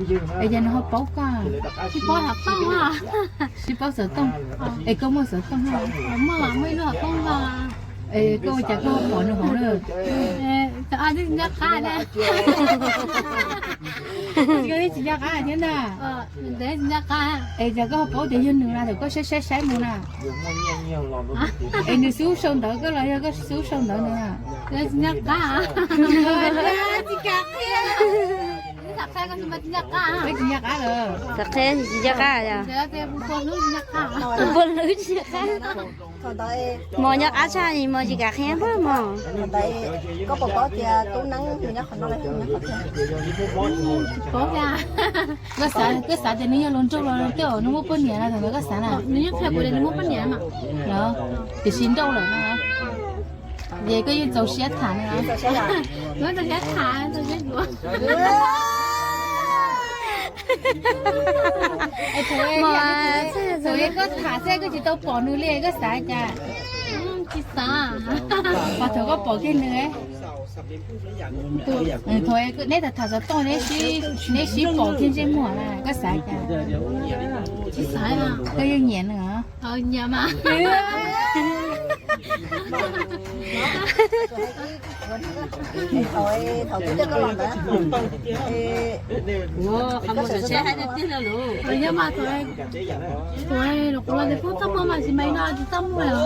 Es yog nws ho paub koj? Tsis paub xov tooj. Tsis paub xov tooj. Es koj muaj xov tooj? Muaj, muaj ib lub xov tooj. Es koj ua cas koj ho pom nws hauv lawm? Tsis nco qab thiab ntag. Es cas koj ho paub tias yog nws na, thaum koj saib saib saib mus na? Es nws xub sau ntawv koj los yog koj xub sau ntawv nws na? Tsis nco qab. Peb tsis nco qab lawm. Tsis nco qab yog. Puas hlwb tsis nco qab. Mos nco qab tshaj, mos tsis kam qhia pab mos. Koj puas paub tias Tub Neeb nws nyob qhov no los nyob qhov twg? Koj xav, koj xav tias nws yog hluas nraug los tej zaum nws muaj poj niam no, thaum ntawd koj xav na? Nws yeej qhia kuv tias nws muaj poj niam mas. Tiam sis nrauj lawm no. Ces koj yeej txaus siab tham no? Txaus siab tham, txaus siab yuav. Thaum koj tham xwb koj tsis tau pom nws li koj xav cas? Tsis xav. Ho thaum koj pom kiag nws, thaum neb tham tham xov tooj neb sib pom kiag ntsej muag na koj xav cas? Tsis xav. Koj yeej nyiam nws? Nyiam mas. Thaum twb coj koj los ntawd, yog mas thaum, thaum los kuv los tias pub txaj muag mas tsis mas no tsis txaj muag os.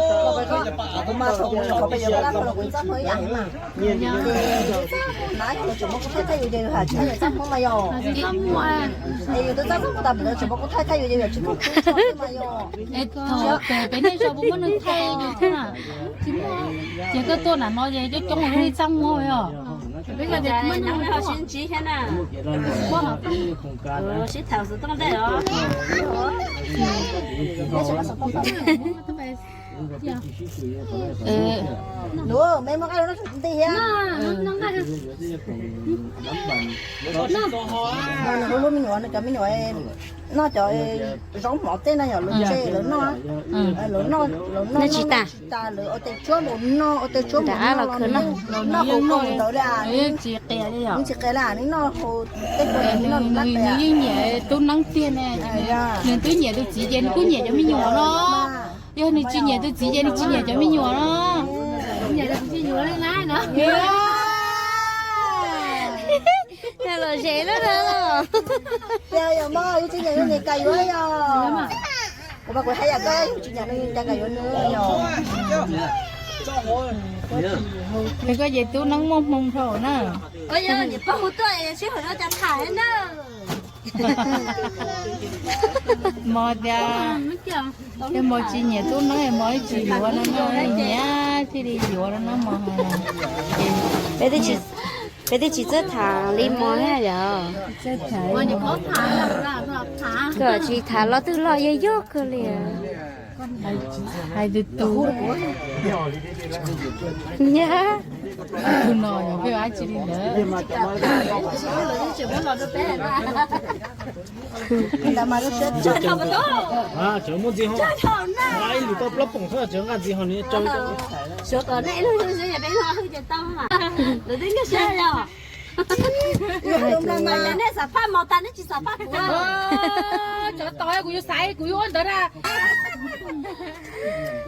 Kuv mas thaum kuv qhov pes yuav laj los kuv txaj muag ib yam mas. Ces na yog lawv tseem muab kuv thaij thaij yus ces yus hais tsis txaj muag mas yog. Es yus twb txaj txaj muag tas pem lawv tseem muab kuv thaij thaij yus ces yus tsis muaj kuv txaj muag mas yog. Thaum pem pem nej zos puas muaj neeg thaij yus thiab na? Ces koj tuaj nram no ces coob coob li txaj muag yog. Peb yog tias muaj neeg ho sib ntsib thiab na. Sib tham xov tooj ntej os. Luv, me muab qab lub noj tsum nti thiab. Nws lub me nyuam, nws cov me nyuam noj cov zaub mov tej no yog lawv tse lawv noj. Lawv noj, lawv noj tsis tas, lawv ua tes tsuab mus noj, ua tes tsuab mus noj, noj hauv paus ntawd li. Tsis qias li, nws noj hauv tej paus ntawd noj lab tes. Nws yeej nyiam Tub Neeb tiag ne. Nws twb nyiam tus txiv ces nws kuj nyiam cov me nyuam no. Yog nws tsis nyiam tus txiv ces nws tsis nyiam cov me nyuam no. Los ze lawm. Yog mas yus tsis nyiam yus niam cas yuav yog. Kuv mas kuv hais yam koj yus tsis nyiam nws cas kam yuav nws yog. Es koj ces Tub Neeb muaj hmoo dhau na. Niam pog hu tuaj sib hawm no cas tham na. Mos tias, yog mos tsis nyiam Tub Neeb mos ib tsis yuav no no, nyiam thiaj li yuav no no mos. Peb twb tsis txawj tham li mos thiab yom. Koj tsis tham los twg los yog yog kawg li. Hais tus tus, nyab, tus no yog peb dab tsi li ntawd. Tseem muaj ntxiv ho, ib lwm tau plaub poom xwb tseem nqa ntxiv ho nws tso. Suav kom nej ib lub hnub xwb yog peb no hwj ces tau mas. Lawv twb nkag siab yog. Nej xam phaj mos tas nej tsis xam phaj kuv. Tsov tos kuv yuav xaiv kuv yuav ua ntawd na.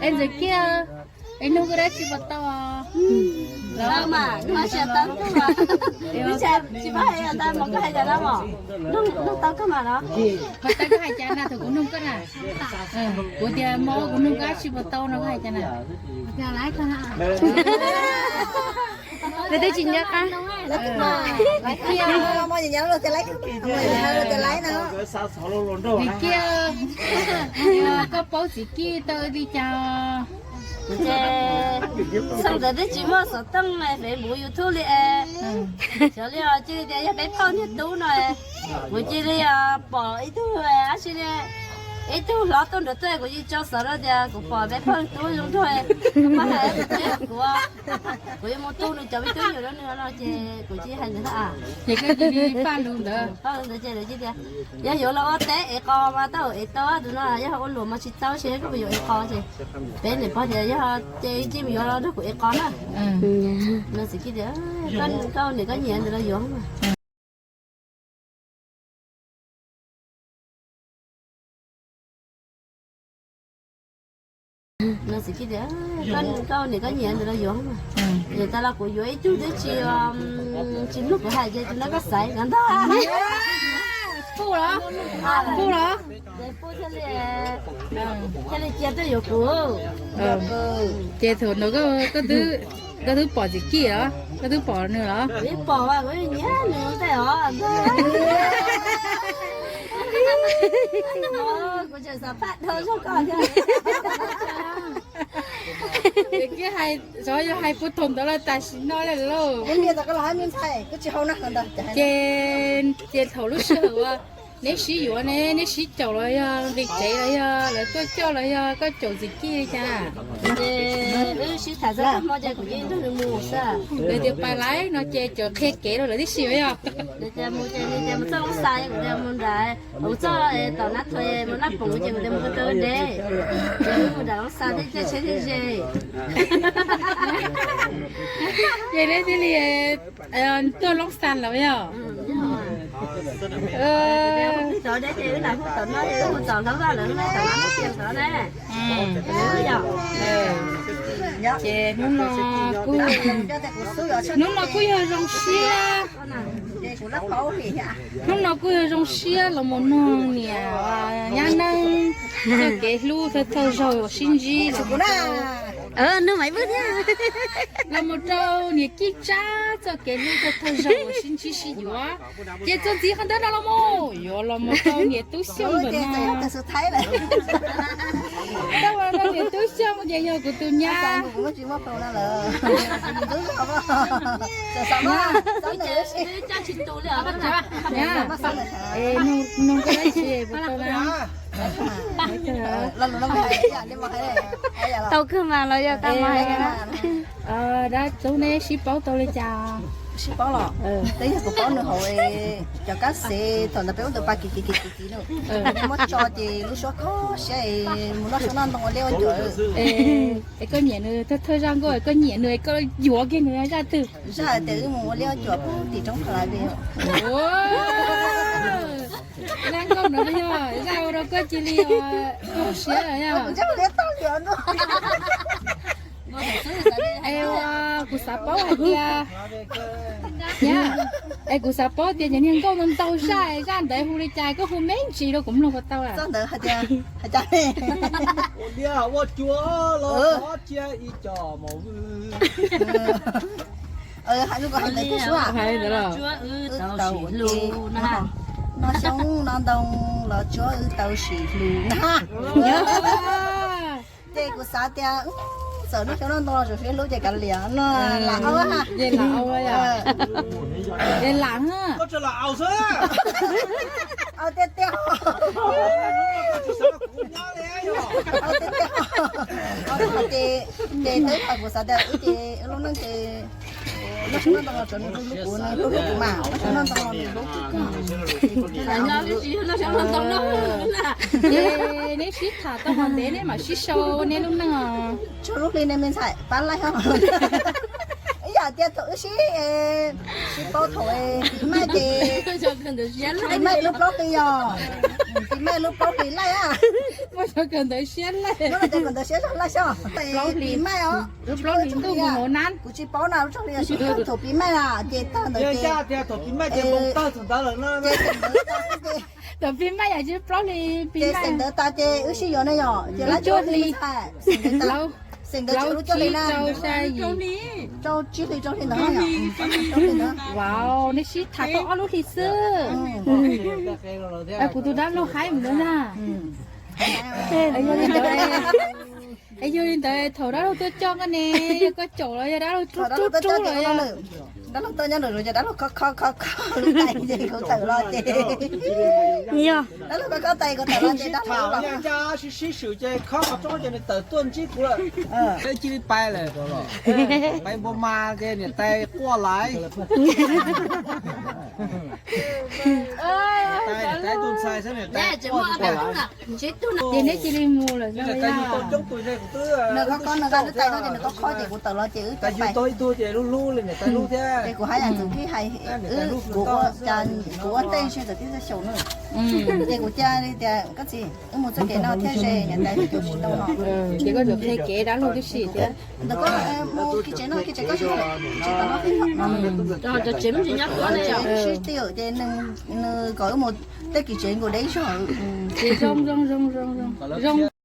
Es ntxawm kiag, es nug koj dab tsi puas tau? Tau mas, nug tsis tau, tsis paub hais tas mos koj hais tas no mos. Nug tau koj mas los. Koj hais cas na thaum kuv nug koj na? Kuv tias mos kuv nug koj dab tsi puas tau no koj hais cas na? Nws twb tsis nco qab. Vim kiag, koj paub txiv Kij tau li cas? Ces xyoo ntawd twb tsis muaj xov tooj Facebook YouTube li es, xyov li os, cia li tias yog peb phauj niag tub no, kuv cia li pom ib tug dab tsi li, ib tug hlob tuaj nrad tuaj, kuv cia li tso xov rau tias kuv pom peb phauj tub zoo nraug, koj hais kuv, kuv yuav mus tu nws cov me tub me nyuam rau nws no ces kuv cia li hais ntawd. Ces koj cia li faj lus ntawd. Faj lus ntawd ces lawv cia li tias yog yuav los ua teb ev qos mas tau ev tau, tus no yog ua luam mas tsis tau, ces koj puas yuav ev qos ces peb niam pog tias yog ces cia li yuav los nrog kuv ev qos na. No txiv Kij tias koj niam koj nyiam ntawd los yuav. Txiv Kib tias, koj niam koj nyiam ntawd los yuav. Yuav tas los kuv yuav ib tug twb tsis, tsis mloog kuv hais ces tus no koj xaiv no ntag. Puj los? Puj los? Thiaj li cia tuaj yuav kuv. Ces thaum no koj twb pom Txiv Kib los? Koj twb pom nws los? Kuv pom, kuv nyiam nws ntag os. Kuv tseem xav phaj dhau zoo koj thiab. Xov yog hais puag thaum ntawd los tam sim no lawm lauj. Ces, ces thaum lub sij hawm uas neb sib yuav ne, neb sib caum los yog nqis tsev los yog lawv tuaj coj los yog koj caum Txiv Kib li cas? Ces wb sib tham txog hmo ces kuv yeej nrog nws mus xwb. Lawv tias pais lawm no ces cov qhia kev rau lawv tib si yog. Lawv tias mus ces nws tias mus txoj Loob Xas, kuv tias mus nram, mus txoj tom Nab Thuam, mus Nab Poom ces kuv tias mus rau Tau Dej. Ces wb mus nram Loob Xas thiaj caij tsheb thiaj ze. Ces neb thiaj li tuaj Loob Xas lawm yog. Ces hnub no kuj, hnub no kuj yog zoo siab, hnub no kuj yog zoo siab los mus noog niam nyab neeb txoj kev hlub thawj thawj zaug uas sib ntsib los mus rau, los mus rau niam Kib Tsab txoj kev hlub thawj thawj zaug uas sib ntsib sib yuav. Ces txuas ntxiv qhov ntawd no los mus yuav los mus rau niam Tub Xyooj ntawm no. Rau niam Tub Xyooj ces yog kuv tus nyab. Nug koj dab tsi puas tau na? Tau kawg mas los yog tau mas hais. Dab tub neb sib paub tau li cas? Sib paub los, twb yog kuv paub nws hauv cov kab xev thaum ntawd peb ua ntawd pa kiv kiv kiv kiv kiv nws, muab tso ces lub suab kho siab es mus noj suab noj ntoo ua liaj ua cuam. Es koj nyiam nws thawj thawj zaj nkauj, koj nyiam nws es koj yuav kiag nws zaj twg? Zaj tias wb mus ua liaj ua cuam puag tim roob Pha Lais pem. Zaj nkauj no yog zaj ua rau koj cia li kho siab lawm yog. Es kuv xav paub hais tias, es kuv xav paub tias cov niag nkauj ntau ntau zaj, zaj ntawd hu li cas, koj hu me ntsis rau kuv mloog puas tau? Zaj ntawd hais tias, hais tias ua liaj ua cuam los cia ib co mos vwj. Hais li ntawd los, wb tau ua ke, noj xyoob noj ntoo los tsuav wb tau sim hlub na. Ces kuv xav tias txawm noj xyoob noj ntoo los tsuav sib hlub ces kav liam no. Lam au, ces lam au, ces lam, tiag tiag, tiag tiag. Ces twb kuv xav tias wb ces wb lub neej ces noj xyoob noj ntoo los tsuav nws hlub hlub kuv, nws hlub hlub kuv mas noj xyoob noj ntoo los hlub hlub kuv. Ces neb sib tham tau qhov ntev neb mam sib sau neb lub neej. Tsaug lub hli ne me ntxhais pab laij os. Ib yam tias thaum wb sib, sib paub thaum pis maij ces, pis maij lub plaub hlis yog, pis maij lub plaub hlis laij a. Muaj cov kawm ntawv siab laij, muaj cov kawm ntawv siab zog laij xyov. Pis maij os, lub plaub hlis ntuj mus hauv nab. Kuv tsis paub na, lub tsaug hli yog sib paub thaum pis maij a ces tag ntawd ces, tias thaum pis maij ces npoo tawg txog ntawd lawm no. Thaum pis maij yog tsis plaub hlis, pis maij xeem ntawd tas ces wb sib yuav ne yom, ces lawv cuaj hlis, xeem ntawd ces lub cuaj hlis na, rau tsib hlis rau hli ntawd. Wow, nej sib tham tau ob lub hlis xwb. Kuv tus dab laug haib mus ntawd na. Es yog li ntawd thaum dab laug tuaj coj koj ne, yog koj caum los yog dab laug rub rub rub los yog? Dab laug tuaj nyob nraum zoov ces dab laug khob khob khob khob tais ces kuv tawm los ces, yog dab laug khob khob tais kuv tawm los ces dab laug los sib sib swm ces khob qhov rooj ces nws tawm tuaj ntsib kuv lawm. Peb cia li pais lawm, pais npua mas ces niam tais quaj laiv. Niam tais tuaj Ces neb cia li mus lawm. Nws qhov ko nws nqa lub tais no ces nws qhov qhov ces kuv tawm los ces wb tais tau ib tug ces hlub hlub li niam tais hlub thiab. Ces kuv hais yam ntxwv thiab hais, wb kuv ua cas kuv ua ntej ntshe txawm twb txog xyaum na. Ces kuv cia li tias koj txiv, wb mus txoj kev no thiab ze niam tais wb caum tsis tau no. Ces koj yuav qhia kev dab laug tib si thiab. Ntawm koj mus kiv tsev no kiv tsev koj tsis tau no, cov tsev me ntsis nyob qhov sib tiam ces nws kom wb mus tej kiv tsev nkaus deb zog. Ces zoo zoo zoo zoo zoo.